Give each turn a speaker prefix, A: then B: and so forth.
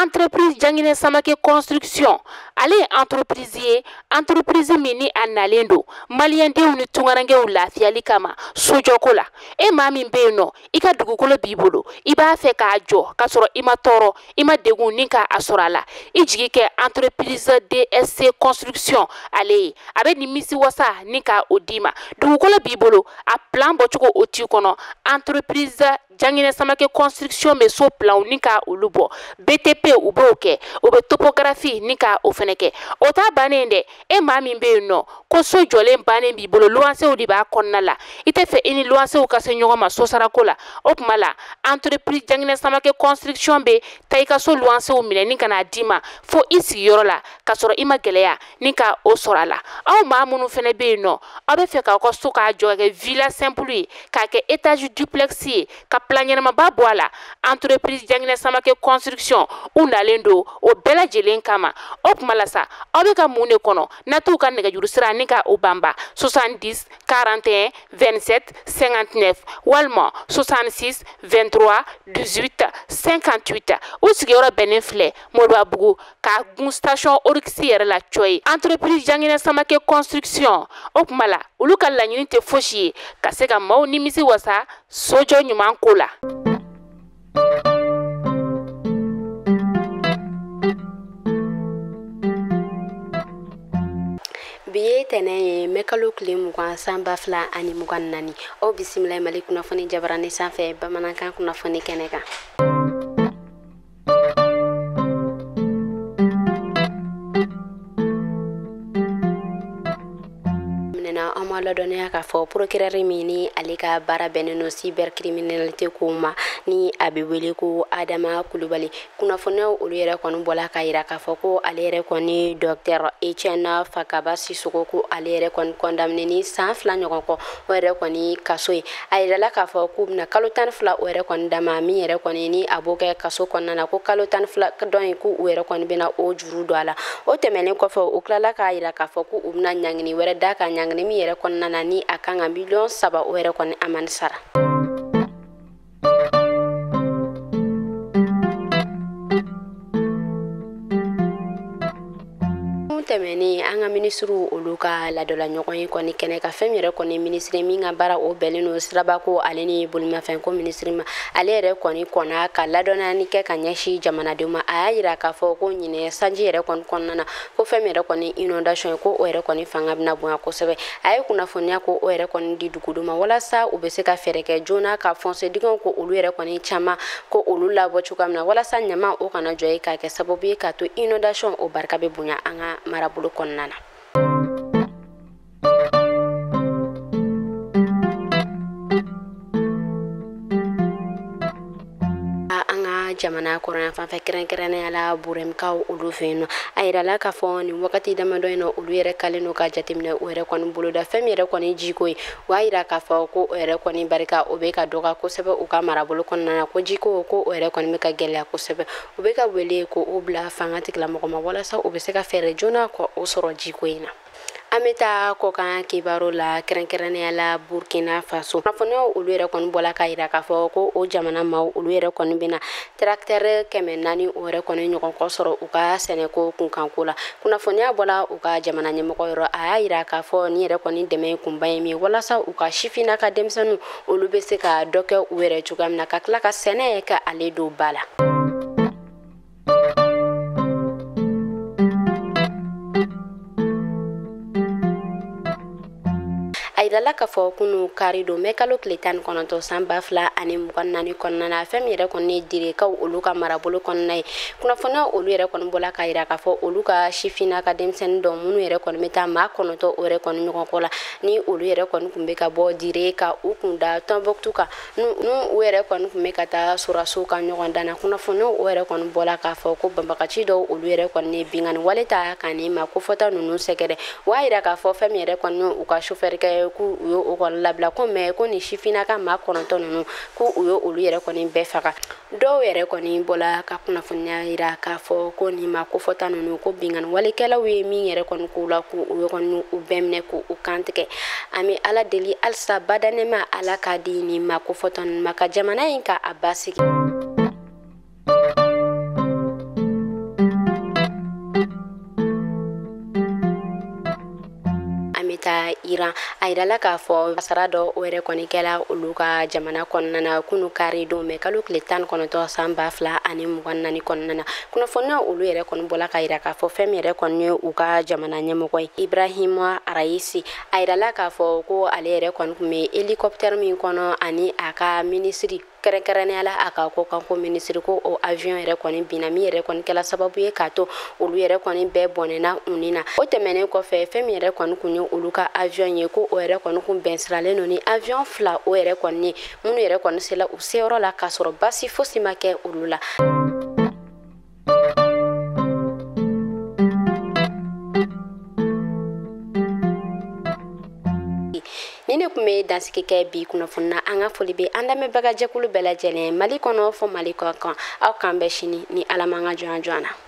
A: Entreprise Janginɛ Samake Construction, ale ye entreprise ye, entreprise min ni a nalen don maliyɛndenw ni tunkarankew lafiyali kama sojɔko la. E maa min bɛ yen nɔ, i ka dugukolo b'i bolo, i b'a fɛ k'a jɔ k'a sɔrɔ i ma tɔɔrɔ, i ma degun ni k'a sɔrɔ a la, i jigi kɛ entreprise DSC Construction ale ye. A bɛ nimisi wasa ni ka o d'i ma. Dugukolo b'i bolo, a plan bɔcogo o t'i kɔnɔ, entreprise Janginɛ Samake Construction bɛ so planw ni ka olu bɔ, BTP u b'o kɛ, u bɛ topographie ni ka o fɛnɛ kɛ. O t'a bannen dɛ, e maa min bɛ yen nɔ ko so jɔlen bannen b'i bolo, luwansew de b'a kɔnɔna la, i tɛ fɛ i ni luwansew ka se ɲɔgɔn ma sosarako la, o tuma la entreprise Janginɛ Samake Construction bɛ taa i ka so luwansew minɛ ni ka n'a d'i ma fo i sigiyɔrɔ la, k'a sɔrɔ i ma gɛlɛya ni ka o sɔrɔ a la. Aw maa minnu fɛnɛ bɛ yen nɔ, aw bɛ fɛ k'aw ka so k'a jɔ ka kɛ villa simple ye, k'a kɛ étage duplex ye, ka plan ɲɛnamaba bɔ a la, entreprise Janginɛ Samake Construction u nalen don o bɛɛ lajɛlen kama. O tuma la sa, aw bɛ ka mun de kɔnɔ? Na t'u ka nɛgɛjuru sira ni ka o banba 70 41 27 59 walima 66 23 18 58. U sigiyɔrɔ bɛnnen filɛ Moribabugu ka gun station Oryx yɛrɛ la cɔ ye. Entreprise Janginɛ Samake Construction, o tuma la olu ka laɲini tɛ fosi ye ka se ka maaw nimisi wasa sojɔ ɲuman ko la.
B: Bi ye tɛnɛn ye mɛ kalo tile 20 san 2024. Aw bisimila Mali kunnafoni jabarani sanfɛ bamanankan kunnafoni kɛnɛ kan. An ma ladɔnniya k'a fɔ procureur min ni ale ka baara bɛnnen don cybercriminalité kow ma, ni a bɛ wele ko Adama Kulubali, kunnafoniyaw olu yɛrɛ kɔni bɔla k'a yira k'a fɔ ko ale yɛrɛ kɔni docteur Etienne Fakaba Sisoko, ko ale yɛrɛ kɔni condamné ni san 2 ɲɔgɔn kɔ o yɛrɛ kɔni kaso ye. A yirala k'a fɔ k'u bɛna kalo 12 o yɛrɛ kɔni d'a ma, min yɛrɛ kɔni ni a b'o kɛ kaso kɔnɔna na, ko kalo 12 dɔ in k'u yɛrɛ kɔni bɛna o juru don a la. O tɛmɛnen kɔfɛ, u tilala k'a yira k'a fɔ k'u bɛna ɲangini wɛrɛ d'a kan, ɲangini min yɛrɛ kɔnɔna na ni a kan ka miliyɔn 3 o yɛrɛ kɔni amende sara. Tɛmɛnen, an ka minisiriw olu ka ladɔla ɲɔgɔn ye kɔni kɛnɛ ka fɛn yɛrɛ kɔni minisiri min ka baara o bɛnnen don sirabako ale ni bolimafɛnko minisiri ma, ale yɛrɛ kɔni kɔnna ka ladɔnniyali kɛ ka ɲɛsin jamanadenw ma. A y'a yira k'a fɔ ko ɲinɛ sanji yɛrɛ kɔni kɔnɔna na, ko fɛn min yɛrɛ kɔni inondation ye, ko o yɛrɛ kɔni fanga bɛna bonya kosɛbɛ. A ye kunnafoniya ko o yɛrɛ kɔni di dugudenw ma walasa u bɛ se ka fɛɛrɛ kɛ joona ka fossé dingɛw ko olu yɛrɛ kɔni caman ko olu labɔ cogoya min na, walasa ɲama o kana jɔ ye k'a kɛ sababu ye k'a to inondation o barika bɛ bonya an ka marabolo kɔnɔna na. An ka jamana kɔrɔyan fan fɛ, kɛrɛnkɛrɛnnenya la Burɛmkaw olu fɛ yen nɔ, a yirala k'a fɔ nin wagati damadɔ in na, olu yɛrɛ kalen don ka jateminɛ o yɛrɛ kɔni boloda fɛn min yɛrɛ kɔni jiko ye. U b'a yira k'a fɔ ko o yɛrɛ kɔni barika o bɛ ka dɔgɔya kosɛbɛ u ka marabolo kɔnɔna na, ko jiko ko o yɛrɛ kɔni bɛ ka gɛlɛya kosɛbɛ. U bɛ ka wele ko o bila fanga tigilamɔgɔ ma walasa u bɛ se ka fɛɛrɛ joona ka o sɔrɔ jiko in na. An bɛ taa kɔkan kibaru la, kɛrɛnkɛrɛnnenya la Burkina Faso. Kunnafoniyaw olu yɛrɛ kɔni bɔla k'a yira k'a fɔ ko o jamana maaw olu yɛrɛ kɔni bɛna tracteur 400 o yɛrɛ kɔni ɲɔgɔn kɔ sɔrɔ u ka sɛnɛko kunkanko la. Kunnafoniya bɔla u ka jamana ɲɛmɔgɔ yɔrɔ, a y'a yira k'a fɔ nin yɛrɛ kɔni dɛmɛ kunba ye min ye walasa u ka sifinna ka denmisɛnninw olu bɛ se ka dɔ kɛ u yɛrɛ cogoya min na, ka tila ka sɛnɛ ka ale don ba la. A yirala k'a fɔ kunu kari don mɛ kalo tile 19 san 2024 kɔnɔna na, fɛn min yɛrɛ kɔni ye Direkaw olu ka marabolo kɔnɔna ye, kunnafoniya olu yɛrɛ kɔni bɔla k'a yira k'a fɔ olu ka sifinna ka denmisɛnnin dɔw minnu yɛrɛ kɔni bɛ taa maa 9 o yɛrɛ kɔni ɲɔgɔn kɔ la, ni olu yɛrɛ kɔni tun bɛ ka bɔ Dire ka u kun da Tɔnbɔkutu kan, n'u yɛrɛ kɔni tun bɛ ka taa sɔrɔdasiw ka ɲɔgɔn dan na. Kunnafoniyaw o yɛrɛ kɔni bɔla k'a fɔ ko banbagaci dɔw olu yɛrɛ kɔni ye binkanni wale ta ka nin maa kofɔta ninnu sɛgɛrɛ. U y'a yira k'a fɔ fɛn min yɛrɛ kɔni u ka chauffeur kɛ k'u ye o kɔni labila, ko mɛ ko nin sifinna ka maa 9 ninnu k'u ye olu yɛrɛ kɔni bɛɛ faga. Dɔw yɛrɛ kɔni bɔla ka kunnafoniya yira k'a fɔ ko nin maa kofɔta ninnu ko binkanni walekɛlaw ye min yɛrɛ kɔni k'u la, k'u ye kɔni u bɛɛ minɛ k'u kantigɛ. An bɛ Ala deli halisa badanɛma Ala k'a di nin maa kofɔta ninnu ma ka jamana in ka a basigi. taa Iran. A yirala k'a fɔ kasara dɔ o yɛrɛ kɔni kɛla olu ka jamana kɔnɔna na kunu kari don mɛ kalo tile 19 san 2024 kɔnɔna na. Kunnafoniya olu yɛrɛ kɔni bɔla ka yira k'a fɔ fɛn min yɛrɛ kɔni ye u ka jamana ɲɛmɔgɔ ye Ibrahima Raisi. A yirala k'a fɔ ko ale yɛrɛ kɔni tun bɛ hélicoptère min kɔnɔ ani a ka minisiri kɛrɛnkɛrɛnnenya la a ka kɔkanko minisiri, ko o avion yɛrɛ kɔni binna, min yɛrɛ kɔni kɛla sababu ye k'a to olu yɛrɛ kɔni bɛɛ bɔnɛna u ni na. O tɛmɛnen kɔfɛ, fɛn min yɛrɛ kɔni kun ye olu ka avion ye, ko o yɛrɛ kɔni kun bɛn siralen don ni avion fila o yɛrɛ kɔni ye, minnu yɛrɛ kɔni sela u seyɔrɔ la k'a sɔrɔ basi fosi ma kɛ olu la. Ni ne tun bɛ dansigi kɛ bi kunnafoni na. An ka foli bɛ an lamɛnbaga jɛkulu bɛɛ lajɛlen Mali kɔnɔ fɔ Mali kɔ kan. Aw k'an bɛn sini ni Ala m'an ka jɔnya jɔ an na.